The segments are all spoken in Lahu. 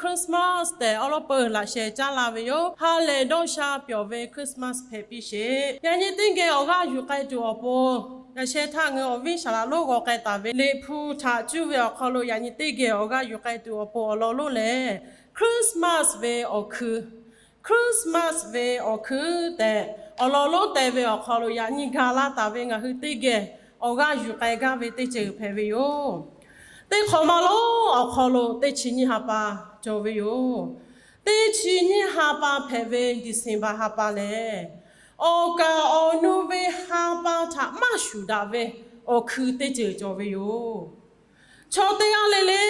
Christmas tehꞈ awˉ lawˉ peuˬ laꞈ sheh caˇ la ve yoˬ. Ha lehˬ dawˇ sha pyawˬ ve Christmas hpehꞈ piˇ sheˍ. Yaꞈ nyi teˇ geh awˬ g'aˇ yuˬ k'ai tuˬ awˬ pon, yaꞈ sheh htaˇ ngaˬ hui awˬ viˉ saˍ laꞈ lonˉ g'aw k'ai taˍ ve Liꞈ hpu htaꞈ cuˇ ve awˬ hk'aw lo yaꞈ nyi teˇ geh awˬ g'aˇ yuˬ k'ai tuˬ awˬ pon awˬ lawn lonˉ lehˬ, Christmas ve awˬ hkui Christmas ve awˬ hkui tehꞈ awˬ lawn lonˉ teh ve awˬ hk'aw lo yaꞈ nyi gaˬ la taˍ ve ngaˬ hui teˇ geh awˬ g'aˇ yuˬ k'ai gaˇ ve teˇ ceuˬ hpehꞈ ve yoˬ. Teˇ hk'awꞈ ma lonˉ awˬ hk'aw lo teˇ chi nyiˇ ha pa cawˬ ve yoˬ. Teˇ chi nyiˇ ha pa hpehꞈ ve December ha pa lehˬ, awˬ kaˍ awˬ nu ve ha pa htaꞈ maˇ shuˍ daꞈ ve awˬ hkui teˇ ceuˬ cawˬ ve yoˬ. Chaw teˇ g'aˇ le le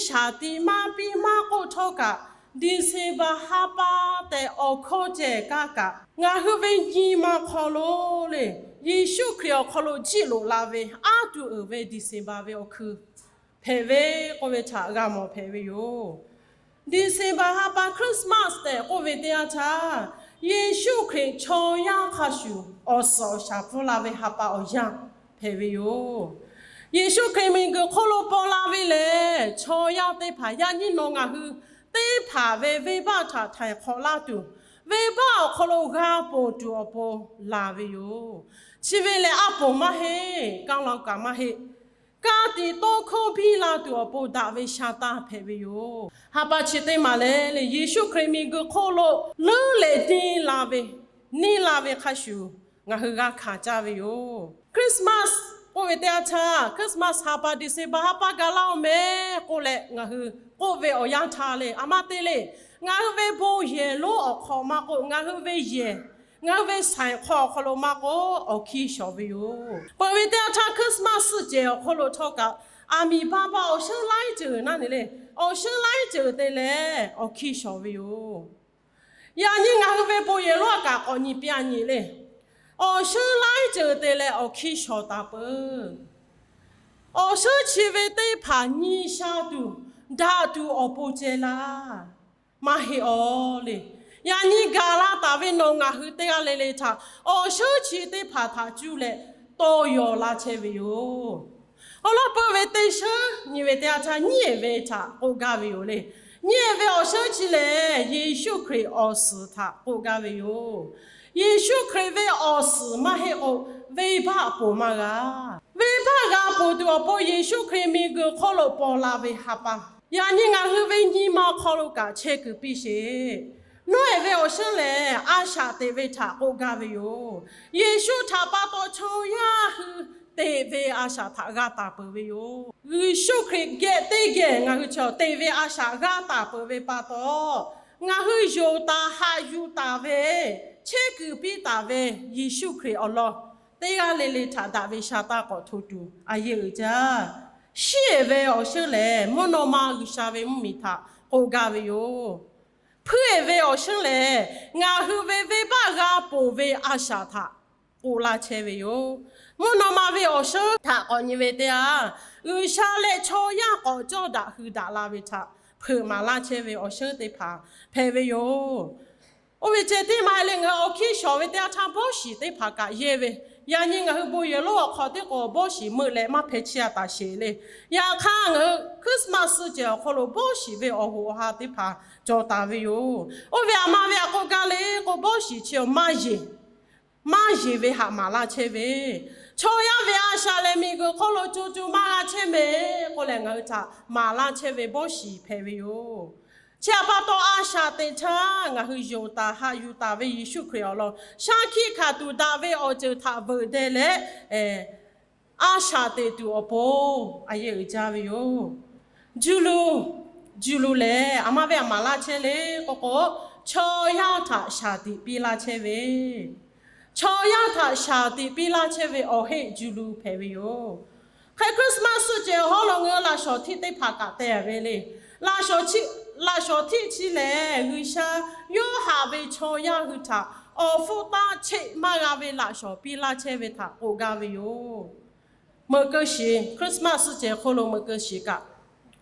shaˍ tiꞈ maˇ piˇ maˇ k'oˆ htawˇ kaꞈ, December ha pa tehꞈ awˬ hkawˇ ceh kaˇ kaꞈ, ngaˬ hui ve nyi ma hk'aw lo le, Yeˍsuˆ Hkriꞈ awˬ hk'aw lo jiˆ loꞈ la ve aˉ tuˬ uiˍ ve December ve awˬ hkui hpehꞈ ve k'oˆ ve htaꞈ g'a mawˬ hpehꞈ ve yoˬ. December ha pa Christmas tehꞈ k'oˆ ve teˇ yanˇ htaˇ, Yeˍsuˆ Hkriꞈ chaw yaˇ hk'a shuˍ awˬ suhˍ awˬ shaˍ pfuhˇ la ve ha pa awˬ yanˇ hpehꞈ ve yoˬ. Yeˍsuˆ Hkriꞈ miˬguiˬ hk'oˆ lo paw la ve lehˬ, chaw yaˇ teˇ hpaˍ yaꞈ nyi nawˬ ngaˬ hui teˇ hpaˍ ve venˇbaˆ htaꞈ htaiˍ hk'awꞈ laˇ tuˬ, venˇbaˆ awˬ hk'aw lo g'a ponˬ tuˬ awˬ pon laˬ ve yoˬ. Chi ve lehˬ, aˉ poˍ maˇ heˆ, kaˇ la kaꞈ maˇ heˆ. Ka tiꞈ tawˇ hkawˇ biˇ la tuˬ awˬ pon daꞈ ve sha taˇ hpehꞈ ve yoˬ. Ha pa chi teˇ maˬ lehˬ le, Yeˍsuˆ Hkriꞈ miˬguiˬ hk'oˆ lo leuˉ leh neˇ la ve, neˇ la ve hk'a shuˍ ngaˬ hui g'a hkanˍ caˇ ve yoˬ. Christmas k'oˆ ve teˇ yanˇ htaˇ, Christmas ha pa December ha pa gaˬ laˇ-oˬ meh k'oˆ leh ngaˬ hui k'oˆ ve awˬ yanˇ htaˇ le, a maˇ te le. Ngaˬ hui ve bon yehˬ lonˉ awˬ hk'aw maˇ k'oˆ, ngaˬ hui ve yehˬ, ngaˬ hui ve shaiˍ hk'aw awˬ hk'aw lo maˇ k'oˆ, awˬ hkiˇ shawˍ ve yoˬ. Peuˬ ve teˇ yanˇ htaˇ Christmas suhˆ cehˬ awˬ hk'oˆ lo htawˇ kaꞈ, aˬ miˍ ba ba awˬ shinˉ laiˉ ceuˬ naˉ ne le, awˬ shinˉ laiˉ ceuˬ te leh awˬ hkiˇ shawˍ ve yoˬ. Yaꞈ nyi ngaˬ hui ve bon yehˬ lonˉ a kaꞈ k'awꞈ nyi piˇ a nyi le, awˬ shinˉ laiˉ ceuˬ te leh awˬ hkiˇ shawˍ taˍ peuˬ. Awˬ shinˉ chi ve teˇ hpaˍ nyi sha tuˬ, daꞈ tuˬ awˬ pon ceh laˇ. Maˇ heˆ aˬ le. Yaꞈ nyi gaˬ la taˍ ve nawˬ ngaˬ hui teˇ g'aˇ le le htaꞈ awˬ shinˉ chi teˇ hpaˍ htaꞈ cuˇ leh tawˇ yaw laˇ chehˇ ve yoˬ. Awˬ lawn peuˬ ve teˇ shinˉ nyi ve teˇ yanˇ htaˇ nyiˇ ehˍ ve htaꞈ k'oˆ gaˇ ve yoˬ le. Nyiˇ ehˍ ve awˬ shinˉ chi lehˬ, Yeˍsuˆ Hkriꞈ awˬ suhˍ htaꞈ k'oˆ gaˇ ve yoˬ. Yeˍsuˆ Hkriꞈ ve awˬ suhˍ maˇ heˆ k'o, venˇbaˆ ponˬ maˇ g'a. Venˇbaˆ g'a ponˬ tuˬ awˬ pon Yeˍsuˆ Hkriꞈ miˬguiˬ hk'oˆ lo paw la ve ha pa, yaꞈ nyi ngaˬ hui ve nyi ma hk'aw lo kaꞈ chehˇ kuiˬ piˇ sheˍ. Nawˉ ehˍ ve awˬ shinˉ lehˬ, a shaꞈ teꞈ ve htaꞈ k'oˆ gaˇ ve yoˬ. Yeˍsuˆ htaꞈ pa taw chaw yaˇ hui teꞈ ve a shaꞈ htaꞈ g'a taˍ peuˬ ve yoˬ. Yeˍsuˆ Hkriꞈ geh teˇ geh ngaˬ hui chaw teꞈ ve a shaꞈ g'a taˍ peuˬ ve pa taw, ngaˬ hui yonˍ taˍ haꞈ yuˬ taˍ ve, chehˇ kuiˬ piˇ taˍ ve Yeˍsuˆ Hkriꞈ awˬ lawn teˇ g'aˇ le le htaꞈ daꞈ ve sha taˇ k'awꞈ hto tuˬ a yeˇ uiˍ jaˇ. Shiˉ ehˍ ve awˬ shinˉ lehˬ, mvuhˇ naw ma G'uiˬsha ve mvuhˇmiˬ htaꞈ k'oˆ gaˇ ve yoˬ. Hpuiˇ ehˍ ve awˬ shinˉ lehˬ, ngaˬ hui ve venˇbaˆ g'a ponˬ ve a shaꞈ htaꞈ k'oˆ laˇ chehˇ ve yoˬ. Mvuhˇ naw ma ve awˬ shinˉ htaꞈ k'awꞈ nyi ve teˇ yanˇ, G'uiˬsha leh chaw yaˇ k'awꞈ cawˇ daꞈ hui daꞈ la ve htaꞈ hpeuꞈ maˍ laˇ chehˇ ve awˬ shinˉ teˇ hpaˍ hpehꞈ ve yoˬ. Oˇ ve ceh tiˉ maˇ heˆ leh, ngaˬ hui awˬ hkiˇ shawˍ ve teˇ yanˇ htaˇ bawˇ shiˍ teˇ hpaˍ kaꞈ yehˇ ve, yaꞈ nyi ngaˬ hui bon yehˬ lonˉ awˬ hk'aw tiˉ k'o bawˇ shiˍ meuˆ leh maˇ hpehꞈ chiˇ a taˍ sheˍ le. Yaꞈ hk'aˇ, ngaˬ hui Christmas suhˆ cehˬ awˬ hk'aw lo bawˇ shiˍ ve awˬ hoꞈ awˬ ha teˇ hpaˍ cawˬ taˍ ve yoˬ. Oˇ ve aˬ ma ve htaꞈ k'oˆ gaˇ le k'o, bawˇ shiˍ chi maˇ yeˬ, maˇ yeˬ ve htaꞈ maˍ laˇ chehˇ ve, chaw yaˇ ve a shaꞈ lehˬ miˬguiˬ hk'oˆ lo co co maˇ g'a chehˇ meh k'oˆ leh, ngaˬ hui htaꞈ maˍ laˇ chehˇ ve bawˇ shiˍ hpehꞈ ve yoˬ. Chi htaꞈ pa taw, a shaꞈ teꞈ htaˇ ngaˬ hui yonˍ taˍ haꞈ yuˬ taˍ ve Yeˍsuˆ Hkriꞈ awˬ lawn shaˉ hkiˆ hkanˍ tuˬ daꞈ ve awˬ ceuˬ htaꞈ veuꞈ deh leh, a shaꞈ teꞈ tuˬ awˬ pon a yeˇ uiˍ jaˇ ve yoˬ. Juˇ lu, juˇ lu lehˬ, aˬ ma ve htaꞈ maˍ laˇ chehˇ le k'oˆ k'o, chaw yaˇ htaꞈ shaˍ tiꞈ piˇ laˇ chehˇ ve, chaw yaˇ htaꞈ shaˍ tiꞈ piˇ laˇ chehˇ ve awˬ heˆ juˇ lu hpehꞈ ve yoˬ. Hk'e Christmas suhˆ cehˬ awˬ hawˉ lo ngaˬ hui laꞈ shawˍ htiˆ teˇ hpaˍ kaꞈ te ve le. Laꞈ shawˍ htiˆ, laꞈ shawˍ htiˆ chi lehˬ, G'uiˬsha yawˇ haꞈ ve chaw yaˇ hui htaꞈ awˬ hpfuhˇ taˇ cheˆ maˇ g'a ve laꞈ shawˍ piˇ laˇ chehˇ ve htaꞈ k'oˆ gaˇ ve yoˬ. Meuꞈ keu shiˍ, Christmas suhˆ cehˬ hk'oˆ lo meuꞈ keu shiˍ kaꞈ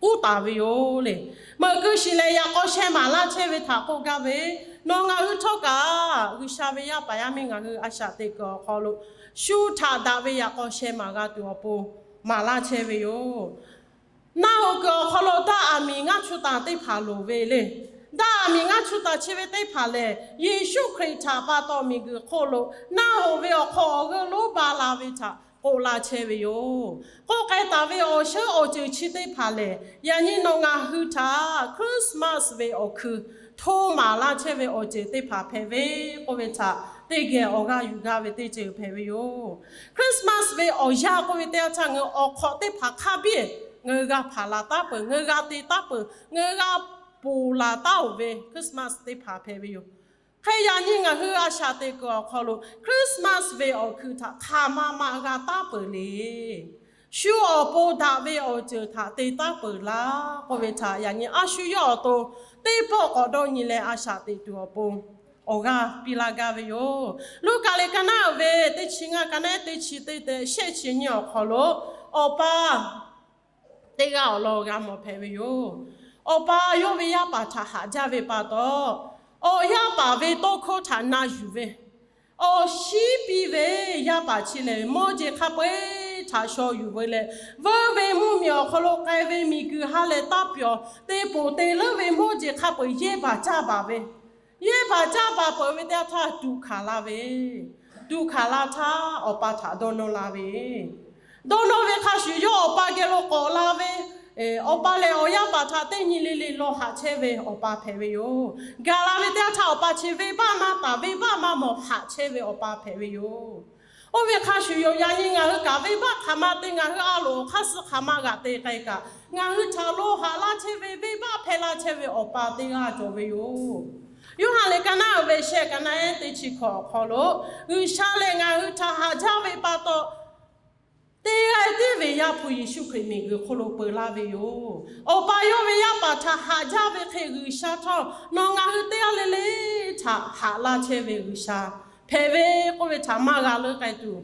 k'oˆ taˍ ve yoˬ le. Meuꞈ keu shiˍ lehˬ, yaꞈ k'aw sheh maˍ laˇ chehˇ ve htaꞈ k'oˆ gaˇ ve, nawˬ ngaˬ hui htawˇ kaꞈ G'uiˬsha ve yaˇ paˍ yaˇ miˇ ngaˬ hui a shaꞈ teꞈ kuiˬ awˬ hk'aw lo shu htaꞈ daꞈ ve yaꞈ k'aw sheh maˍ g'a tuˬ awˬ pon maˍ laˇ chehˇ ve yoˬ. Naˆ hoꞈ kuiˬ awˬ hk'aw lo daꞈ aˬ miˍ ngaˇ chu taˍ teˇ hpaˍ loˍ ve le. Daꞈ aˬ miˍ ngaˇ chu taˍ chi ve teˇ hpaˍ lehˬ, Yeˍsuˆ Hkriꞈ htaꞈ pa taw miˬguiˬ hk'oˆ lo naˆ hoꞈ ve awˬ hk'aw awˬ g'euˆ lonˉ ba la ve htaꞈ k'oˆ laˇ chehˇ ve yoˬ. K'oˆ k'ai taˍ ve awˬ shinˉ awˬ ceuˬ chi teˇ hpaˍ lehˬ, yaꞈ nyi nawˬ ngaˬ hui htaꞈ Christmas ve awˬ hkui hto maˍ laˇ chehˇ ve awˬ ceuˬ teˇ hpaˍ hpehꞈ ve k'oˆ ve htaꞈ teˇ geh awˬ g'aˇ yuˬ gaˇ ve teˇ ceuˬ hpehꞈ ve yoˬ. Christmas ve awˬ yanˇ k'oˆ ve teˇ yanˇ htaˇ ngaˬ hui awˬ hk'awꞈ teˇ hpaˍ hk'a biˇ ngaˬ hui g'a hpanˍ laˬ taˉ peuˬ, ngaˬ hui g'a te taˉ peuˬ, ngaˬ hui g'a ponˬ laˬ taˉ-oˬ ve Christmas teˇ hpaˍ hpehꞈ ve yoˬ. Hk'e yaꞈ nyi ngaˬ hui a shaꞈ teꞈ kuiˬ awˬ hk'aw lo Christmas ve awˬ hkui htaꞈ hk'aˬ ma ma g'a taˉ peuˬ le. Shu awˬ pon daꞈ ve awˬ ceuˬ htaꞈ te taˉ peuˬ laˇ k'oˆ ve htaꞈ yaꞈ nyi a shu yawˇ awˬ to teˇ pawˆ k'awꞈ dawˇ nyi leh a shaꞈ teꞈ tuˬ awˬ pon awˬ g'aˇ piˇ laˇ gaˇ ve yoˬ. Luˉkaꞈ lehˬ ka naˆ uiˍ ve teˇ chi ngaˇ, ka naˆ ehˉ teˇ chi teˇ tehꞈ shehˆ chi nyiˇ awˬ hk'aw lo awˬ pa teˇ g'aˇ awˬ lawn g'a mawˬ hpehꞈ ve yoˬ. Awˬ pa yawˇ ve yaˇ paˍ htaꞈ haꞈ jaˇ ve pa taw, awˬ yaˇ paˍ ve tawˇ hkawˇ htaꞈ na yuˬ ve, awˬ shiˉ piˇ ve yaˇ paˍ chi lehˬ, mawˇ jeˬ hk'a peu-eˬ htaꞈ shaw yuˬ ve leh, veuˆ ve mvuhˇmiˬ awˬ hk'aw lo k'ai ve miˬguiˬ ha lehˬ taˇ pyawˬ te ponˬ te leuˉ ve mawˇ jeˬ hk'a peu-eˬ yehˇ baˬ caˇ baˬ ve, yehˇ baˬ caˇ baˬ peuˬ ve teˇ yanˇ htaˇ tuꞈ hkanˍ la ve, tuꞈ hkanˍ la htaˇ awˬ pa htaꞈ dawˇ nawˇ la ve, dawˇ nawˇ ve hk'a shuˍ yawˇ awˬ pa geh lo k'awꞈ la ve, awˬ pa lehˬ awˬ yaˇ paˍ htaꞈ teˇ nyi le le law haꞈ chehˇ ve awˬ pa hpehꞈ ve yoˬ. Gaˬ la ve teˇ yanˇ htaˇ awˬ pa chi venˇbaˆ maˇ taˍ, venˇbaˆ maˇ mawˬ haꞈ chehˇ ve awˬ pa hpehꞈ ve yoˬ. Oˇ ve hk'a shuˍ yoˬ, yaꞈ nyi ngaˬ hui kaꞈ venˇbaˆ hk'aˬ ma te, ngaˬ hui a loˍ awˬ hk'aˇ suh hk'aˬ ma g'aꞈ te k'ai kaꞈ, ngaˬ hui htaꞈ lo haꞈ laˇ chehˇ ve, venˇbaˆ hpehˇ laˇ chehˇ ve awˬ pa teˇ g'aˇ cawˬ ve yoˬ. Yoˇhanˬ lehˬ ka naˆ uiˍ ve shehˆ, ka naˆ ehˉ teˇ chi hkawꞈ awˬ hk'aw lo, G'uiˬsha lehˬ ngaˬ hui htaꞈ haꞈ jaˇ ve pa taw, teˇ g'aˇ tiˉ ve Yaˇ hpu Yeˍsuˆ Hkriꞈ miˬguiˬ hk'oˆ lo peu laˇ ve yoˬ. Awˬ pa yawˇ ve yaˇ paˍ htaꞈ haꞈ jaˇ ve hk'e G'uiˬsha htawˇ, nawˬ ngaˬ hui teˇ g'aˇ le le htaꞈ haꞈ laˇ chehˇ ve G'uiˬsha hpehꞈ ve k'oˆ ve htaꞈ maˇ g'a leuˉ k'ai tuˬ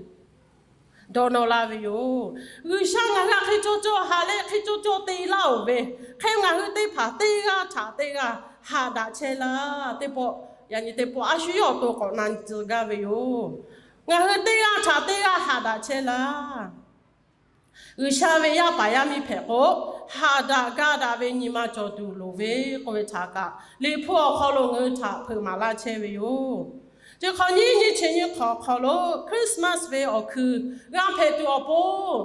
dawˇ nawˇ laˇ ve yoˬ. G'uiˬsha ngaˬ hui htaꞈ hk'e cawˇ cawˇ haꞈ leh hk'e cawˇ cawˇ te laˇ-oˬ ve, hk'e ngaˬ hui teˇ hpaˍ teˇ g'aˇ htaꞈ teˇ g'aˇ haꞈ daꞈ chehˇ laˇ. Teˇ pawˆ, yaꞈ nyi teˇ pawˆ a shu yawˇ awˬ to k'awꞈ na tcuh gaˇ ve yoˬ. Ngaˬ hui teˇ g'aˇ htaꞈ teˇ g'aˇ haꞈ daꞈ chehˇ laˇ. G'uiˬsha ve yaˇ paˍ yaˇ miˇ hpehꞈ k'o, haꞈ daꞈ gaˇ daꞈ ve nyi ma cawˬ tuˬ loˍ ve k'oˆ ve htaꞈ kaꞈ, Liꞈ hpu awˬ hk'aw lo ngaˬ hui htaꞈ hpeuꞈ maˍ laˇ chehˇ ve yoˬ. Chi hk'awꞈ nyiˇ nyiˇ chi nyiˇ hk'awꞈ awˬ hk'aw lo Christmas ve awˬ hkui g'a hpehꞈ tuˬ awˬ pon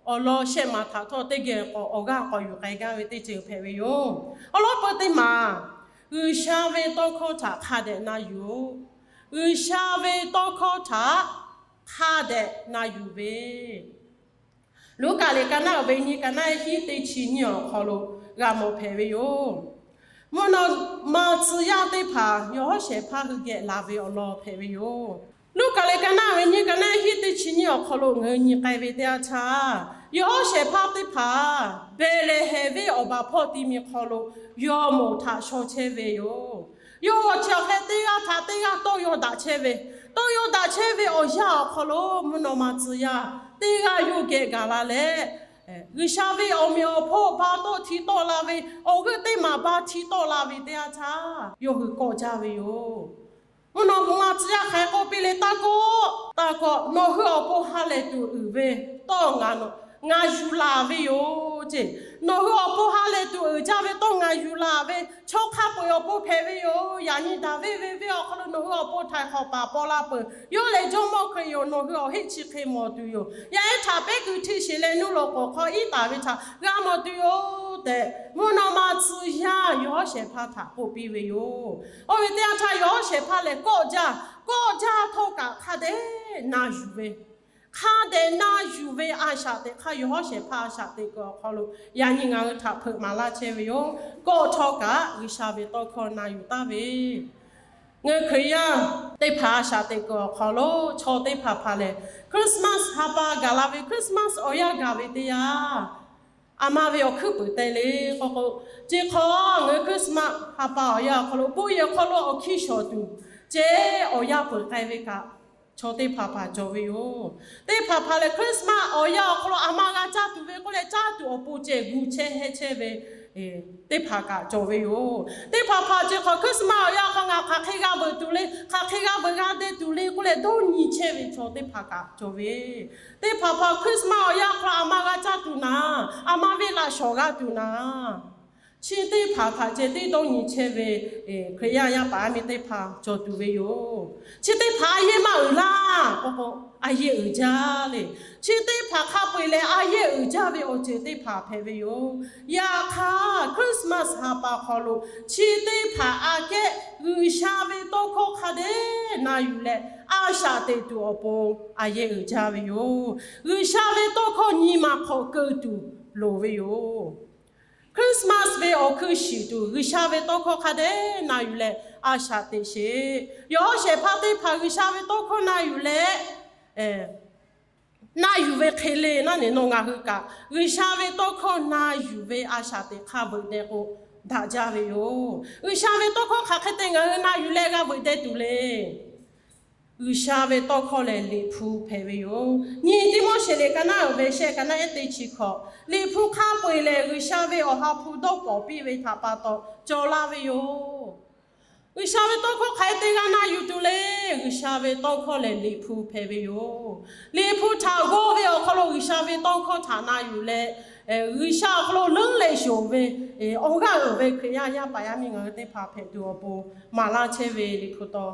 awˬ lawn shehˆ maˬ htaꞈ htawˇ teˇ geh k'awꞈ awˬ g'aˇ k'awꞈ yuˬ k'ai gaˇ ve teˇ ceuˬ hpehꞈ ve yoˬ. Awˬ lawn peu teˇ maˬ, G'uiˬsha ve tawˇ hkawˇ htaꞈ hk'a dehꞈ na yuˬ-oˬ. G'uiˬsha ve tawˇ hkawˇ htaꞈ hk'a dehꞈ na yuˬ ve, Luˉkaꞈ lehˬ ka naˆ uiˍ ve nyiˇ, ka naˆ ehˉ hiˉ teˇ chi nyiˇ awˬ hk'aw lo g'a mawˬ hpehꞈ ve yoˬ. Mvuhˇ naw ma tcuh yaˇ teˇ hpaˍ yawˬ hawˉ shehˍ hpaˇ hui geh laˬ ve awˬ lawn hpehꞈ ve yoˬ. Luˉkaꞈ lehˬ ka naˆ uiˍ ve nyiˇ, ka naˆ ehˉ hiˉ teˇ chi nyiˇ awˬ hk'aw lo ngaˬ hui nyi k'ai ve teˇ yanˇ htaˇ, yawˬ hawˉ shehˍ hpaˇ teˇ hpaˍ Behˍlehˍhehnˍ venˇ awˬ baˬ hpawˇ ti mi hk'aw lo yawˇ moˍ htaꞈ shaw chehˇ ve yoˬ. Yawˇ awˬ chi awˬ hk'e teˇ g'aˇ htaꞈ teˇ g'aˇ tawˇ yaw daꞈ chehˇ ve, tawˇ yaw daꞈ chehˇ ve awˬ yanˇ awˬ hk'aw lo mvuhˇ naw ma tcuh yaˇ teˇ g'aˇ yawˇ geh gaˬ la leh, G'uiˬsha ve awˬ meꞈ awˬ hponˇ ba tawˆ hti tawˆ la ve, awˬ g'euˆ teˇ maˬ ba hti tawˆ la ve teˇ yanˇ htaˇ yawˇ hui kawˆ jaˇ ve yoˬ. Mvuhˇ naw ma tcuh yaˇ hk'aˬ hk'e k'oˆ piˇ le, Taˇ kawˆ, taˇ kawˆ, nawˬ hui awˬ pon ha lehˬ tuˬ uiˍ ve tawˇ ngaˬ yuˬ laˬ ve yoˬ ceˇ. Nawˬ hui awˬ pon ha lehˬ tuˬ uiˍ jaˇ ve tawˇ ngaˬ yuˬ laˬ ve, chaw hk'a peu-eˬ awˬ pon hpehꞈ ve yoˬ. Yaꞈ nyi Daˍviˆ ve venˇ awˬ hk'aw lo nawˬ hui awˬ pon htaiˍ hk'awꞈ paˍ paw la peuˬ. Yawˇ lehˬ Jawˇmawˇ Hkriꞈ yoˬ. Nawˬ hui awˬ heˆ chi hk'e mawˬ tuˬ yoˬ. Yaˇ ehˉ htaꞈ pehˉ kuiˬ htiˇ sheˍ leh nuˇ loꞈ k'oˍ hk'aw iˉ taˍ ve htaꞈ g'a mawˬ tuˬ yoˬ tehꞈ, mvuhˇ naw ma tcuh yaˇ yawˬ hawˉ shehˍ hpaˇ htaꞈ k'oˆ piˇ ve yoˬ. Oˇ ve teˇ yanˇ htaˇ yawˬ hawˉ shehˍ hpaˇ lehˬ kawˆ jaˇ, kawˆ jaˇ htawˇ kaꞈ hk'a dehꞈ na yuˬ ve, hk'a dehꞈ na yuˬ ve a shaꞈ teꞈ hk'aˇ yawˬ hawˉ shehˍ hpaˇ a shaꞈ teꞈ kuiˬ awˬ hk'aw lo yaꞈ nyi ngaˬ hui htaꞈ hpeuꞈ maˍ laˇ chehˇ ve yoˬ. Kawˆ htawˇ kaꞈ G'uiˬsha ve tawˇ hkawˇ na yuˬ taˍ ve, ngaˬ hui Hkriꞈ yaˇ teˇ hpaˍ a shaꞈ teꞈ kuiˬ awˬ hk'aw lo chaw teˇ hpaˍ hpaˍ lehˬ, Christmas ha pa gaˬ la ve, Christmas awˬ yanˇ gaˬ ve teˇ yanˇ, aˬ ma ve awˬ hkuiˉ puiˍ te le k'oˆ k'o, chi hk'aw ngaˬ hui Christmas ha pa awˬ yanˇ awˬ hk'aw lo bon yehˬ hk'aw lo awˬ hkiˇ shawˍ tuˬ ceh awˬ yanˇ peuˬ k'ai ve kaꞈ, chaw teˇ hpaˍ hpaˍ cawˬ ve yoˬ. Teˇ hpaˍ hpaˍ lehˬ Christmas awˬ yanˇ awˬ hk'aw lo aˬ ma g'a caˇ tuˬ ve k'oˆ leh caˇ tuˬ awˬ pon ceh gu chehˇ hehˇ chehˇ ve, teˇ hpaˍ kaꞈ cawˬ ve yoˬ. Teˇ hpaˍ hpaˍ ceh hk'awꞈ Christmas awˬ yanˇ hk'aw ngaˬ hk'aˬ hk'e g'a veuꞈ tuˬ le, hk'aˬ hk'e g'a veuꞈ g'a deh tuˬ le k'oˆ leh dawˇ nyi chehˇ ve chaw teˇ hpaˍ kaꞈ cawˬ ve. Teˇ hpaˍ hpaˍ Christmas awˬ yanˇ hk'aw a ma g'a caˇ tuˬ naˍ, a ma venˇ laꞈ shawˍ g'a tuˬ naˍ, chi teˇ hpaˍ htaꞈ ceh tiˉ dawˇ nyi chehˇ ve Hkriꞈ yaˇ yaˇ paˍ yaˇ miˇ teˇ hpaˍ cawˬ tuˬ ve yoˬ. Chi teˇ hpaˍ a yehˇ maˇ uiˍ laˇ k'o k'o, a yehˇ uiˍ jaˇ le. Chi teˇ hpaˍ hk'a peu-eˬ leh a yehˇ uiˍ jaˇ ve awˬ ceuˬ teˇ hpaˍ hpehꞈ ve yoˬ. Yaꞈ hk'aˇ Christmas ha pa hk'aw lo chi teˇ hpaˍ aꞈ kehˉ G'uiˬsha ve tawˇ hkawˇ hk'a dehꞈ na yuˬ leh a shaꞈ teꞈ tuˬ awˬ pon a yehˇ uiˍ jaˇ ve yoˬ. G'uiˬsha ve tawˇ hkawˇ nyi ma hk'aw keu tuˬ loˍ ve yoˬ. Christmas ve awˬ hkui shiˍ tuˬ G'uiˬsha ve tawˇ hkawˇ hk'a dehꞈ na yuˬ leh a shaꞈ teꞈ sheˍ. Yawˬ hawˉ shehˍ hpaˇ teˇ hpaˍ G'uiˬsha ve tawˇ hkawˇ na yuˬ leh na yuˬ ve hk'e le naˉ ne, nawˬ ngaˬ hui kaꞈ G'uiˬsha ve tawˇ hkawˇ na yuˬ ve a shaꞈ teꞈ hk'a veuꞈ deh k'o daꞈ jaˇ ve yoˬ. G'uiˬsha ve tawˇ hkawˇ hk'aˬ hk'e te ngaˬ hui na yuˬ leh g'a veuꞈ deh tuˬ le. G'uiˬsha ve tawˇ hkawˇ lehˬ Liꞈ hpu hpehꞈ ve yoˬ. Nyi Tiˆmoˉseˍ liꞈ ka naˉ uiˍ ve shehˆ ka naˉ ehˉ teˇ chi hkawꞈ, Liꞈ hpu hk'a peu-eˬ lehˬ G'uiˬsha ve awˬ ha hpu dawˇ pawˍ piˇ ve htaꞈ pa taw cawˬ laˇ ve yoˬ. G'uiˬsha ve tawˇ hkawˇ hk'aˬ hk'e te g'a na yuˬ tuˬ le. G'uiˬsha ve tawˇ hkawˇ lehˬ Liꞈ hpu hpehꞈ ve yoˬ. Liꞈ hpu htaꞈ g'awˇ ve awˬ hk'aw lo G'uiˬsha ve tawˇ hkawˇ htaꞈ na yuˬ leh, G'uiˬsha awˬ hk'aw lo leuˉ leh shonˍ ve awˬ g'aˇ uiˍ ve Hkriꞈ yaˇ yaˇ paˍ yaˇ miˇ ngaˬ hui teˇ hpaˍ hpehꞈ tuˬ awˬ pon maˍ laˇ chehˇ ve Liꞈ hpu taw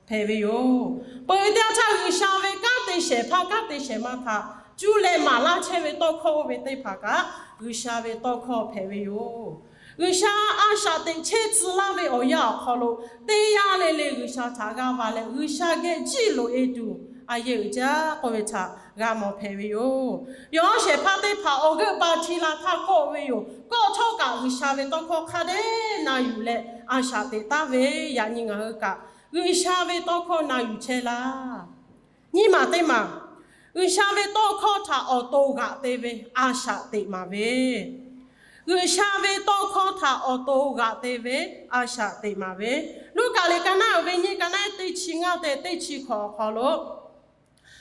hpehꞈ ve yoˬ. Peuˬ teˇ yanˇ htaˇ G'uiˬsha ve kanˉ te shehˍ hpaˇ kanˉ te shehˍ ma htaꞈ cuˇ leh maˍ laˇ chehˇ ve tawˇ hkawˇ oˇ ve teˇ hpaˍ kaꞈ G'uiˬsha ve tawˇ hkawˇ hpehꞈ ve yoˬ. G'uiˬsha a shaꞈ teꞈ chehˇ tcuh laˇ ve awˬ yanˇ awˬ hk'aw lo teˇ yanˇ le le G'uiˬsha htaꞈ g'a va leh G'uiˬsha geh jiˇ loꞈ e tuˬ a yehˇ uiˍ jaˇ k'oˆ ve htaꞈ g'a mawˬ hpehꞈ ve yoˬ. Yawˬ hawˉ shehˍ hpaˇ teˇ hpaˍ awˬ g'euˆ ba hti la htaˇ kawˆ ve yoˬ. Kawˆ htawˇ kaꞈ G'uiˬsha ve tawˇ hkawˇ hk'a dehꞈ na yuˬ leh a shaꞈ teꞈ taˉ ve, yaꞈ nyi ngaˬ hui kaꞈ G'uiˬsha ve tawˇ hkawˇ na yuˬ chehˇ laˇ. Nyiˇ maˬ teˇ maˬ, G'uiˬsha ve tawˇ hkawˇ htaꞈ awˬ to g'aꞈ te ve a shaꞈ teꞈ maˍ ve. G'uiˬsha ve tawˇ hkawˇ htaꞈ awˬ to g'aꞈ te ve a shaꞈ teꞈ maˍ ve. Luˉkaꞈ liꞈ ka naˉ uiˍ ve nyiˇ ka naˉ teˇ chi ngaˇ tehꞈ teˇ chi hkawꞈ awˬ hk'aw lo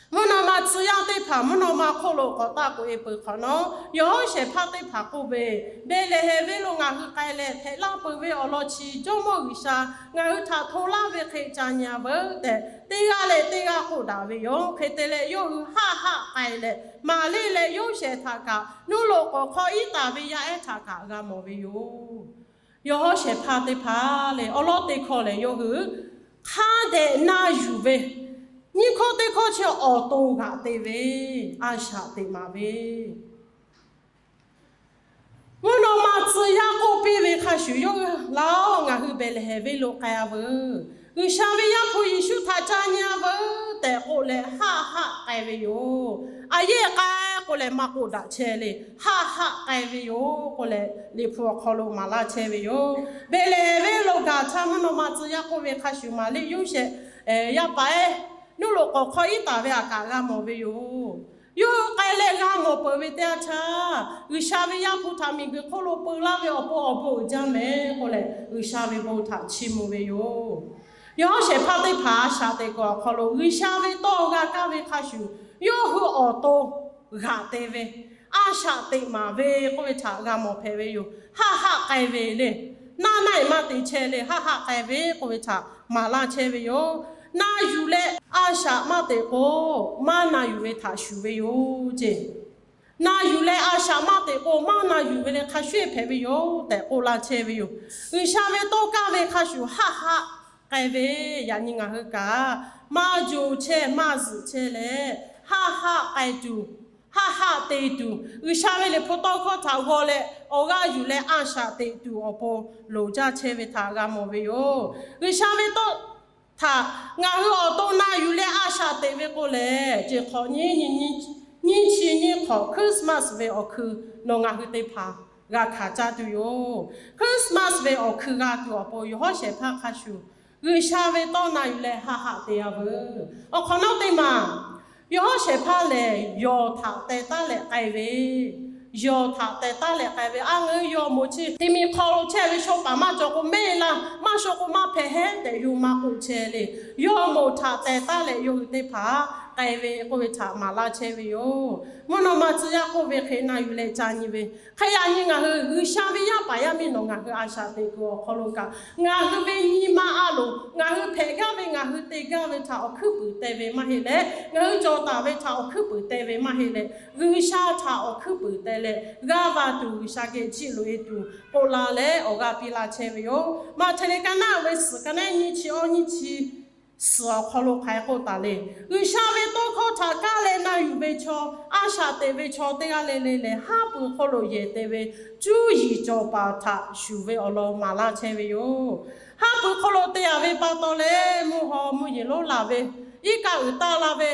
mvuhˇ naw ma tcuh yaˇ teˇ hpaˍ mvuhˇ naw ma hk'oˆ lo k'awꞈ taˆ k'oꞈ e peuˬ hk'awꞈ nawˉ, yawˬ hawˉ shehˍ hpaˇ teˇ hpaˍ k'oˆ ve, Behˍlehˍhehnˍ venˇ lo ngaˬ hui k'ai leh hpehꞈ laˇ peuˬ ve awˬ lawn chi Jawˇmawˇ G'uiˬsha ngaˬ hui htaꞈ hto laˇ ve hk'e ca nyi-a veuˬ tehꞈ, teˇ g'aˇ leh teˇ g'aˇ k'oˆ daꞈ ve yoˬ. Hk'e te leh yawˇ hui haˆ haˆ k'ai leh, Maˍriˆ leh Yoˇsehꞈ htaꞈ kaꞈ nuˇ loꞈ k'awꞈ hk'aw iˉ taˍ ve yaˇ ehˉ htaꞈ kaꞈ g'a mawˬ ve yoˬ. Yawˬ hawˉ shehˍ hpaˇ teˇ hpaˍ lehˬ, awˉ lawˉ teˇ hkawˇ lehˬ, yawˇ hui hk'a dehꞈ na yuˬ ve, nyiˇ hkawˇ teˇ hkawˇ chi awˬ to g'aꞈ te ve, a shaꞈ teꞈ maˍ ve. Mvuhˇ naw ma tcuh yaˇ k'oˆ piˇ ve hk'a shuˍ, yawˇ hui, Laˬ-oˬ, ngaˬ hui Behˍlehˍhehnˍ venˇ lo k'ai-a veuˬ. G'uiˬsha ve Yaˇ hpu Yeˍsuˆ htaꞈ ca nyi-a veuˬ tehꞈ k'oˆ leh, haˆ haˆ k'ai ve yoˬ. A yehˇ k'ai k'oˆ leh maˇ k'oˆ daꞈ chehˇ le, haˆ haˆ k'ai ve yoˬ k'oˆ leh, Liꞈ hpu awˬ hk'aw lo maˍ laˇ chehˇ ve yoˬ. Behˍlehˍhehnˍ venˇ lo gaˬ htaˇ, mvuhˇ naw ma tcuh yaˇ k'oˆ ve hk'a shuˍ, Maˍriˆ, Yoˇsehꞈ, yaˇ paˍ ehˉ nuˇ loꞈ k'awꞈ hk'aw iˉ taˍ ve htaꞈ kaꞈ g'a mawˬ ve yoˬ. Yawˇ hui k'ai leh g'a mawˬ peuˬ ve teˇ yanˇ htaˇ, G'uiˬsha ve Yaˇ hpu htaꞈ miˬguiˬ hk'oˆ lo peu laˇ ve awˬ pon awˬ bon uiˍ jaˇ mehˍ k'oˆ leh, G'uiˬsha ve bon htaꞈ chiˇ mvuh ve yoˬ. Yawˬ hawˉ shehˍ hpaˇ teˇ hpaˍ a shaꞈ teꞈ kuiˬ awˬ hk'aw lo G'uiˬsha ve tawˇ g'a kaˇ ve hk'a shuˍ, yawˇ hui awˬ to g'aꞈ te ve, a shaꞈ teꞈ maˍ ve k'oˆ ve htaꞈ g'a mawˬ hpehꞈ ve yoˬ. Haˆ haˆ k'ai ve le. Naˆ naˆ-e maˇ te chehˇ le, haˆ haˆ k'ai ve k'oˆ ve htaꞈ maˍ laˇ chehˇ ve yoˬ. Na yuˬ leh a shaꞈ maˇ teꞈ k'o, maˇ na yuˬ ve htaꞈ shuˍ ve yoˬ ceˇ. Na yuˬ leh a shaꞈ maˇ teꞈ k'o, maˇ na yuˬ ve leh hk'a shuˍ hpehꞈ ve yoˬ tehꞈ k'oˆ laˇ chehˇ ve yoˬ. G'uiˬsha ve tawˇ kaˇ ve hk'a shuˍ haˆ haˆ k'ai ve, yaꞈ nyi ngaˬ hui kaꞈ maˇ joˬ chehˇ maˇ zuhꞈ chehˇ leh, haˆ haˆ k'ai tuˬ, haˆ haˆ te tuˬ, G'uiˬsha ve Liꞈ hpu tawˇ hkawˇ htaꞈ g'aw leh awˬ g'aˇ yuˬ leh a shaꞈ teꞈ tuˬ awˬ pon loˍ jaˇ chehˇ ve htaꞈ g'a mawˬ ve yoˬ. G'uiˬsha ve tawˇ htaꞈ ngaˬ hui awˬ to na yuˬ leh a shaꞈ teꞈ ve k'o lehˬ, ceˬ hk'awꞈ nyiˇ nyi nyiˇ chi nyiˇ hk'awꞈ Christmas ve awˬ hkui nawˬ ngaˬ hui teˇ hpaˍ g'a hkanˍ caˇ tuˬ yoˬ. Christmas ve awˬ hkui g'a tuˬ awˬ pon yawˬ hawˉ shehˍ hpaˇ hk'a shuˍ G'uiˬsha ve tawˇ na yuˬ leh haˆ haˆ te-a veuˬ. Awˬ hk'awꞈ nawˉ teˇ maˬ, yawˬ hawˉ shehˍ hpaˇ lehˬ yawˬ htaꞈ teh taˉ leh k'ai ve, yawˬ htaꞈ teh taˉ leh k'ai ve, a ngeu yawˬ moˍ chi te mi hk'aw lo chehˇ ve, shaw paˍ maˇ cawˬ k'o mehˆ laˇ, maˇ shaw k'o maˇ hpehꞈ heˉ tehꞈ yawˇ maˇ k'oˆ chehˇ le. Yawˬ moˍ htaꞈ teh taˉ leh yawˇ hui teˇ hpaˍ k'ai ve k'oˆ ve htaꞈ maˍ laˇ chehˇ ve yoˬ. Mvuhˇ naw ma tcuh yaˇ k'oˆ ve hk'e na yuˬ leh ca nyi ve hk'e, yaꞈ nyi ngaˬ hui G'uiˬsha ve yaˇ paˍ yaˇ miˇ nawˬ ngaˬ hui a shaꞈ teꞈ kuiˬ awˬ hk'aw lo kaꞈ, ngaˬ hui ve nyi ma a loˍ ngaˬ hui hpehꞈ gaˇ ve, ngaˬ hui te gaˇ ve htaꞈ awˬ hkuiˉ puiˍ te ve maˇ heˆ leh, ngaˬ hui cawˬ taˍ ve htaꞈ awˬ hkuiˉ puiˍ te ve maˇ heˆ leh, G'uiˬsha htaꞈ awˬ hkuiˉ puiˍ te leh g'aˇ va tuˬ, G'uiˬsha geh jiˆ loꞈ e tuˬ k'oˆ la leh awˬ g'aˇ piˇ laˇ chehˇ ve yoˬ. Maꞈhtehˍ leh ka naˆ ve suhˍ ka naˆ nyiˇ chi awˇ nyiˇ chi suhˍ awˬ hk'aw lo hk'aˬ hk'e k'oˆ taˍ le. G'uiˬsha ve tawˇ hkawˇ htaꞈ kaˇ leh na yuˬ ve chaw, a shaꞈ teꞈ ve chaw teˇ g'aˇ le le lehˬ, haˉ pui hk'oˆ lo yehˬ te ve cuˇ yiˍ cawˬ paˍ htaꞈ shuˍ ve awˬ lawn maˍ laˇ chehˇ ve yoˬ. Haˉ pui hk'oˆ lo te a ve pa taw leh, mvuhˇ haw mvuhˇ yeˬ lonˉ laˬ ve, iˉ kaˆ uiˍ taˆ la ve,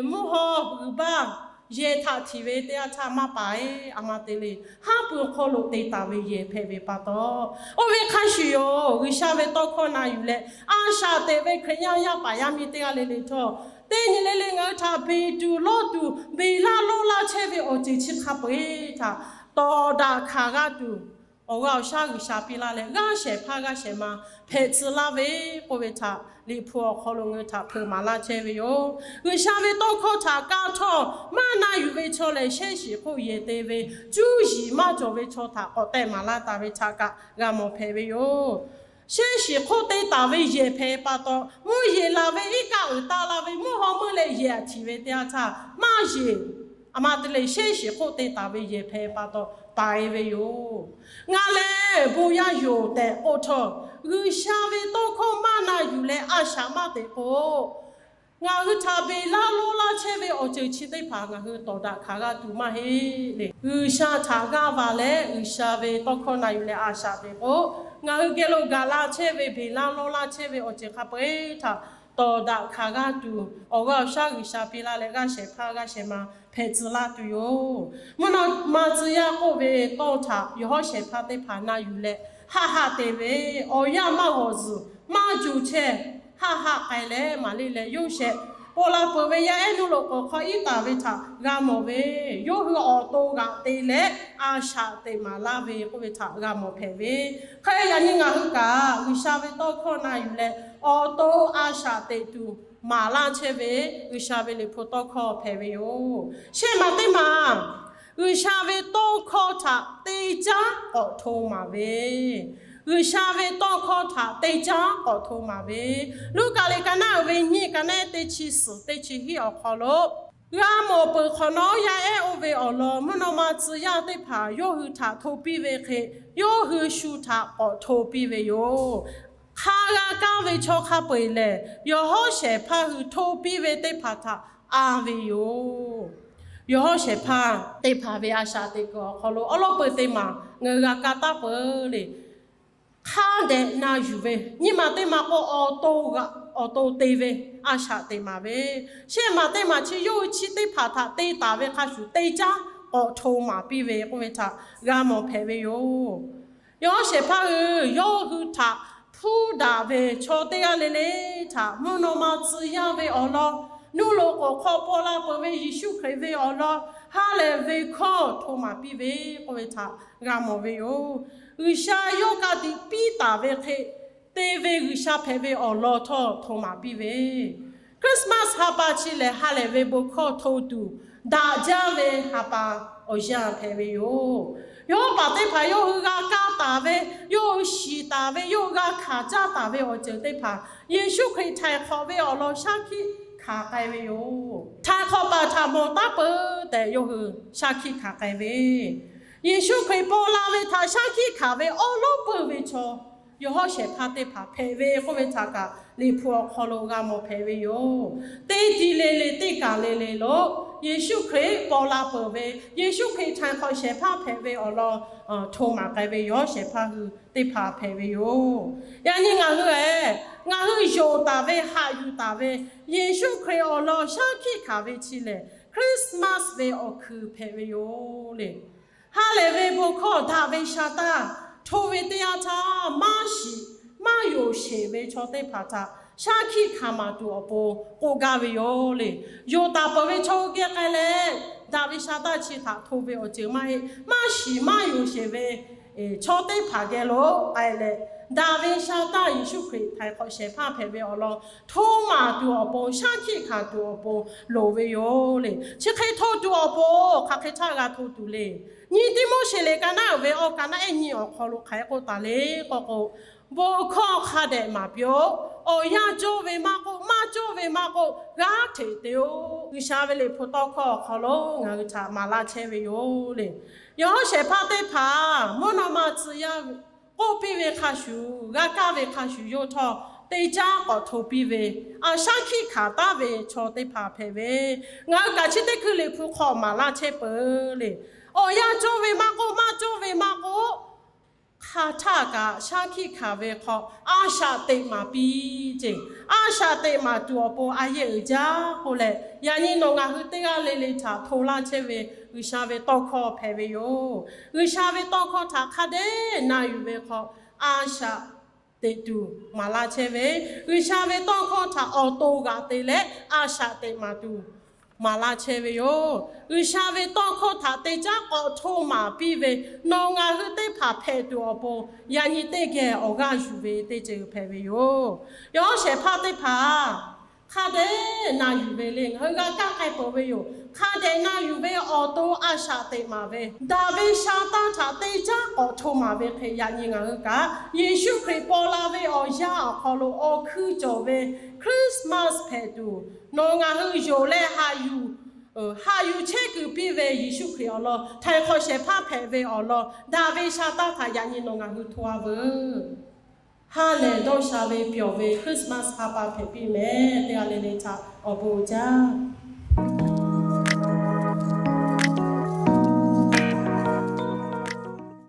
mvuhˇ haw g'uiˬ baˇ yehˬ htaꞈ htiꞈ ve teˇ yanˇ htaˇ maˇ paˍ e, a ma te le. Haˉ pui hk'oˆ lo te taˍ ve yehˬ hpehꞈ ve pa taw, oˇ ve hk'a shuˍ yoˬ. G'uiˬsha ve tawˇ hkawˇ na yuˬ leh a shaꞈ teꞈ ve Hkriꞈ yaˇ yaˇ paˍ yaˇ miˇ teˇ g'aˇ le le htawˇ, teˇ nyi le le ngaˬ hui htaꞈ beˬ tuˬ lawˇ tuˬ, beˬ laˇ lawˇ laˇ chehˇ ve awˬ ceuˬ chi hk'a peu-eˬ htaꞈ tawˍ daꞈ hkanˍ g'a tuˬ, awˬ g'aˇ awˬ shaˉ G'uiˬsha piˇ laˇ leh, g'aˇ shehˍ hpaˇ g'aˇ shehˍ ma hpehꞈ tcuh laˇ ve k'oˆ ve htaꞈ Liꞈ hpu awˬ hk'aw lo ngaˬ hui htaꞈ hpeuꞈ maˍ laˇ chehˇ ve yoˬ. G'uiˬsha ve tawˇ hkawˇ htaꞈ kaˇ htawˇ maˇ na yuˬ ve chaw lehˬ, shehˇ shiˍ hk'oˆ yehˬ te ve cuˇ yiˍ maˇ cawˬ ve chaw htaꞈ k'awꞈ tehˆ maˍ laˇ taˍ ve htaꞈ kaꞈ g'a mawˬ hpehꞈ ve yoˬ. Shehˇ shiˍ hk'oˆ te taˍ ve yehˬ hpehꞈ pa taw, mvuhˇ yeˬ laˬ ve, iˉ kaˆ uiˍ taˆ la ve, mvuhˇ haw meuˇ leh yehˬ htaꞈ htiꞈ ve teˇ yanˇ htaˇ maˇ yeˬ. A ma te le, shehˇ shiˍ hk'oˆ te taˍ ve yehˬ hpehꞈ pa taw paˍ e ve yoˬ. Ngaˬ lehˬ bon yaˇ yoˬ tehꞈ k'oˆ htawˇ, G'uiˬsha ve tawˇ hkawˇ maˇ na yuˬ leh a shaꞈ maˇ teꞈ k'o, ngaˬ hui htaꞈ beˬ laˇ lawˇ laˇ chehˇ ve awˬ ceuˬ chi teˇ hpaˍ ngaˬ hui tawˍ daꞈ hkanˍ g'a tuˬ maˇ heˆ le. G'uiˬsha htaꞈ g'aˇ va leh G'uiˬsha ve tawˇ hkawˇ na yuˬ leh a shaꞈ teꞈ k'o, ngaˬ hui geh lo gaˬ la chehˇ ve, beˬ laˇ lawˇ laˇ chehˇ ve awˬ ceuˬ hk'a peu-eˬ htaꞈ tawˍ daꞈ hkanˍ g'a tuˬ, awˬ g'aˇ awˬ shaˉ G'uiˬsha piˇ laˇ leh, g'aˇ shehˍ hpaˇ g'aˇ shehˍ ma hpehꞈ tcuh laˇ tuˬ yoˬ. Mvuhˇ naw ma tcuh yaˇ k'oˆ ve tawˇ htaꞈ yawˬ hawˉ shehˍ hpaˇ teˇ hpaˍ na yuˬ leh haˆ haˆ te ve, awˬ yanˇ maˇ g'awˬ zuhˬ maˇ juˬ chehˇ, haˆ haˆ k'ai leh maˍ liˇ leh yawˇ shehˍ paw la peuˬ ve yaˇ ehˉ nuˇ loꞈ k'oˍ hk'aw iˉ taˍ ve htaꞈ g'a mawˬ ve, yawˇ hui awˬ to g'aꞈ te leh a shaꞈ teꞈ maˍ laˇ ve k'oˆ ve htaꞈ g'a mawˬ hpehꞈ ve. Hk'e yaꞈ nyi ngaˬ hui kaꞈ G'uiˬsha ve tawˇ hkawˇ na yuˬ leh awˬ to a shaꞈ teꞈ tuˬ maˍ laˇ chehˇ ve G'uiˬsha ve Liꞈ hpu tawˇ hkawˇ hpehꞈ ve yoˬ. Shehˆ maˬ teˇ maˬ, G'uiˬsha ve tawˇ hkawˇ htaꞈ te caˉ k'awꞈ hto maˍ ve. G'uiˬsha ve tawˇ hkawˇ htaꞈ te caˉ k'awꞈ hto maˍ ve. Luˉkaꞈ liꞈ ka naˆ uiˍ ve nyiˇ, ka naˆ teˇ chi suhˍ teˇ chi hiˆ awˬ hk'aw lo g'a mawˬ peuˬ hk'awꞈ nawˉ yaˇ ehˉ oˇ ve awˬ lawn mvuhˇ naw ma tcuh yaˇ teˇ hpaˍ yawˇ hui htaꞈ hto piˇ ve hk'e, yawˇ hui shu htaꞈ k'awꞈ hto piˇ ve yoˬ. Hk'a g'a kaˇ ve chaw hk'a peu-eˬ lehˬ, yawˬ hawˉ shehˍ hpaˇ hui hto piˇ ve teˇ hpaˍ htaꞈ a ve yoˬ. Yawˬ hawˉ shehˍ hpaˇ teˇ hpaˍ ve a shaꞈ teꞈ kuiˬ awˬ hk'aw lo awˉ lawˉ peuˬ teˇ maˬ ngaˬ hui g'a ka taˉ peuˬ le. Hk'a dehꞈ na yuˬ ve, nyiˇ maˬ teˇ maˬ k'o awˬ to g'aꞈ awˬ to te ve, a shaꞈ teꞈ maˍ ve, shehˆ maˬ teˇ maˬ chi yawˇ hui chi teˇ hpaˍ htaꞈ te taˍ ve hk'a shuˍ te caˉ k'awꞈ hto maˍ piˇ ve k'oˆ ve htaꞈ g'a mawˬ hpehꞈ ve yoˬ. Yawˬ hawˉ shehˍ hpaˇ hui yawˇ hui htaꞈ hpuˇ daꞈ ve chaw teˇ g'aˇ le le htaꞈ mvuhˇ naw ma tcuh yaˇ ve awˬ lawn, nuˇ loꞈ k'oˍ hk'aw paw la peuˬ ve Yeˍsuˆ Hkriꞈ ve awˬ lawn ha lehˬ ve hkawˇ hto maˍ piˇ ve k'oˆ ve htaꞈ g'a mawˬ ve yoˬ. G'uiˬsha yawˇ ka tiꞈ piˇ taˍ ve hk'e te ve G'uiˬsha hpehꞈ ve awˬ lawn htawˇ hto maˍ piˇ ve, Christmas ha pa chi lehˬ ha lehˬ ve bon hkawˇ hto tuˬ daꞈ jaˇ ve ha pa awˬ yanˇ hpehꞈ ve yoˬ. Yawˇ paˍ teˇ hpaˍ yawˇ hui g'a kaˇ taˍ ve, yawˇ hui shiˍ taˍ ve, yawˇ hui g'a hkanˍ caˇ taˍ ve awˬ ceuˬ teˇ hpaˍ Yeˍsuˆ Hkriꞈ htaiˍ hk'awꞈ ve awˬ lawn shaˉ hkiˆ hkanˍ k'ai ve yoˬ. Htaiˍ hk'awꞈ paˍ htaꞈ mawˬ taˉ peuˬ tehꞈ yawˇ hui shaˉ hkiˆ hkanˍ k'ai ve, Yeˍsuˆ Hkriꞈ paw la ve htaꞈ shaˉ hkiˆ hkanˍ ve awˉ lawˉ peuˬ ve chaw yawˬ hawˉ shehˍ hpaˇ teˇ hpaˍ hpehꞈ ve k'oˆ ve htaꞈ kaꞈ Liꞈ hpu awˬ hk'aw lo g'a mawˬ hpehꞈ ve yoˬ. Teˇ ti le le teˇ kaˬ le le lo Yeˍsuˆ Hkriꞈ paw la peuˬ ve, Yeˍsuˆ Hkriꞈ htaiˍ hk'awꞈ shehˍ hpaˇ hpehꞈ ve awˬ lawn hto maˍ k'ai ve yawˬ hawˉ shehˍ hpaˇ hui teˇ hpaˍ hpehꞈ ve yoˬ. Yaꞈ nyi ngaˬ hui e, ngaˬ hui yonˍ taˍ ve, haꞈ yuˬ taˍ ve, Yeˍsuˆ Hkriꞈ awˬ lawn shaˉ hkiˆ hkanˍ ve chi lehˬ Christmas ve awˬ hkui hpehꞈ ve yoˬ le. Ha lehˬ ve bon hkawˇ daꞈ ve sha taˇ hto ve teˇ yanˇ htaˇ, maˇ shiˍ maˇ yonˍ sheˍ ve chaw teˇ hpaˍ htaꞈ shaˉ hkiˆ hkanˍ maˍ tuˬ awˬ pon k'oˆ gaˇ ve yoˬ le. Yonˍ taˍ peuˬ ve chaw hui geh k'ai leh, daꞈ ve sha taˇ chi htaꞈ hto ve awˬ ceuˬ maˇ heˆ. Maˇ shiˍ maˇ yonˍ sheˍ ve chaw teˇ hpaˍ geh lo k'ai leh, Daꞈ ve sha taˇ Yeˍsuˆ Hkriꞈ htaiˍ hk'awꞈ shehˍ hpaˇ hpehꞈ ve awˬ lawn, hto maˍ tuˬ awˬ pon, shaˉ hkiˆ hkanˍ tuˬ awˬ pon loˍ ve yoˬ le. Chi hk'e hto tuˬ awˬ pon hk'aˬ hk'e htaˇ g'a hto tuˬ le. Nyi Tiˆmoˉseˍ liꞈ ka naˉ uiˍ ve awˬ ka naˉ ehˉ nyi awˬ hk'aw lo hk'aˬ hk'e k'oˆ taˍ le k'o k'o, bon hkawˇ hk'a dehꞈ maˍ piˇ-oˆ. Awˬ yanˇ cawˇ ve maˇ k'oˆ, maˇ cawˇ ve maˇ k'oˆ, g'aˇ hteꞈ te-o. G'uiˬsha ve Liꞈ hpu tawˇ hkawˇ awˬ hk'aw lo ngaˬ hui htaꞈ maˍ laˇ chehˇ ve yoˬ le. Yawˬ hawˉ shehˍ hpaˇ teˇ hpaˍ mvuhˇ naw ma tcuh yaˇ k'oˆ piˇ ve hk'a shuˍ, g'a kaˇ ve hk'a shuˍ yawˇ htawˇ, teˇ caˉ k'awꞈ hto piˇ ve, a shaˉ hkiˆ hkanˍ taˍ ve chaw teˇ hpaˍ hpehꞈ ve, ngaˬ hui kaꞈ chi teˇ hkui Liꞈ hpu hk'aw maˍ laˇ chehˇ peuˬ le. Awˬ yanˇ cawˇ ve maˇ k'oˆ, maˇ cawˇ ve maˇ k'oˆ, hk'aˬ htaˇ kaꞈ shaˉ hkiˆ hkanˍ ve hk'aw a shaꞈ teꞈ maˍ piˇ ce. A shaꞈ teꞈ maˍ tuˬ awˬ pon a yehˬ uiˍ jaˇ k'oˆ leh, yaꞈ nyi nawˬ ngaˬ hui teˇ g'aˇ le le htaꞈ hto laˇ chehˇ ve G'uiˬsha ve tawˇ hkawˇ hpehꞈ ve yoˬ. G'uiˬsha ve tawˇ hkawˇ htaꞈ hk'a dehꞈ na yuˬ ve hk'aw, a shaꞈ teꞈ tuˬ maˍ laˇ chehˇ ve, G'uiˬsha ve tawˇ hkawˇ htaꞈ awˬ to g'aꞈ te leh a shaꞈ teꞈ maˍ tuˬ maˍ laˇ chehˇ ve yoˬ. G'uiˬsha ve tawˇ hkawˇ htaꞈ teˇ caˉ k'awꞈ hto maˍ piˇ ve, nawˬ ngaˬ hui teˇ hpaˍ hpehꞈ tuˬ awˬ pon yaꞈ nyi teˇ geh awˬ g'aˇ yuˬ ve teˇ ceuˬ hpehꞈ ve yoˬ. Yawˬ hawˉ shehˍ hpaˇ teˇ hpaˍ hk'a dehꞈ na yuˬ ve le, ngaˬ hui g'a kaˇ k'ai peuˬ ve yoˬ. Hk'a dehꞈ na yuˬ ve awˬ to a shaꞈ teꞈ maˍ ve, daꞈ ve sha taˇ htaꞈ teˇ caˉ k'awꞈ hto maˍ ve hk'e, yaꞈ nyi ngaˬ hui kaꞈ Yeˍsuˆ Hkriꞈ paw la ve awˬ yanˇ awˬ hk'aw lo awˬ hkui cawˬ ve Christmas hpehꞈ tuˬ, nawˬ ngaˬ hui yonˍ leh haꞈ yuˬ, haꞈ yuˬ chehˇ kuiˬ piˇ ve Yeˍsuˆ Hkriꞈ awˬ lawn htaiˍ hk'awꞈ shehˍ hpaˇ hpehꞈ ve awˬ lawn, daꞈ ve sha taˇ htaꞈ yaꞈ nyi nawˬ ngaˬ hui hto-a veuˬ. Ha lehˬ dawˇ sha ve pyawˬ ve Christmas ha pa hpehꞈ piˇ mehˍ. Teˇ g'aˇ le le htaꞈ awˬ bon uiˍ jaˇ.